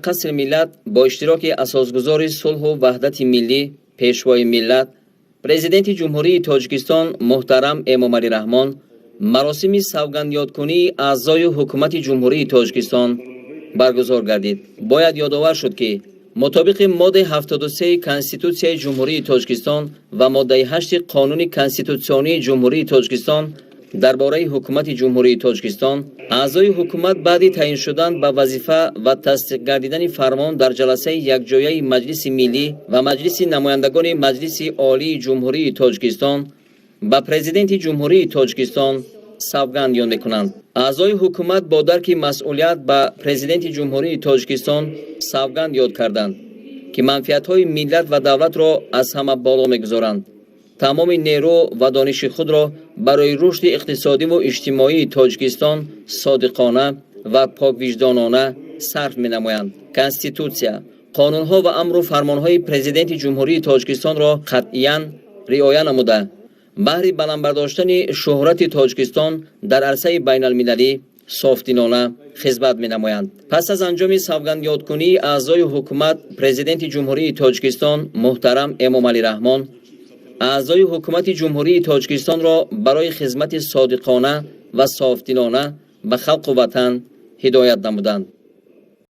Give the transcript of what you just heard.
Қасри Миллат бо иштироки Асосгузори сулҳу ваҳдати миллӣ, Пешвои миллат, Президенти Ҷумҳурии Тоҷикистон муҳтарам Эмомалӣ Раҳмон маросими савгандёдкунии аъзои Ҳукумати Ҷумҳурии Тоҷикистон баргузор гардид. Бояд ёдовар шуд, ки мутобиқи моддаи 73 Конститутсияи Ҷумҳурии Тоҷикистон ва моддаи 8 Қонуни конститутсионии Ҷумҳурии Тоҷикистон дар бораи Ҳукумати Ҷумҳурии Тоҷикистон, аъзои ҳукумат баъди таъин шудан ба вазифа ва тасдиқ гардидани фармон дар ҷаласаи якҷояи Маҷлиси Миллӣ ва Маҷлиси намояндагони Маҷлиси Олии Ҷумҳурии Тоҷикистон ба Президенти Ҷумҳурии Тоҷикистон савганд ёд мекунанд. Аъзои ҳукумат бо дарки масъулият ба Президенти Ҷумҳурии Тоҷикистон савганд ёд карданд, ки манфиатҳои миллат ва давлатро аз ҳама боло мегузоранд, тамоми нерӯ ва дониши худро барои рушди иқтисодиву иҷтимоии Тоҷикистон содиқона ва поквиҷдонона сарф менамоянд, Конститутсия, қонунҳо ва амру фармонҳои Президенти Ҷумҳурии Тоҷикистонро қатъиян риоя намуда, баҳри баландбардоштани шӯҳрати Тоҷикистон дар арсаи байналмилалӣ софдилона хизмат менамоянд. Пас аз анҷоми савгандёдкунии аъзои ҳукумат, Президенти Ҷумҳурии Тоҷикистон муҳтарам Эмомалӣ Раҳмон аъзои Ҳукумати Ҷумҳурии Тоҷикистонро барои хизмати содиқона ва софдилона ба халқу ватан ҳидоят намуданд.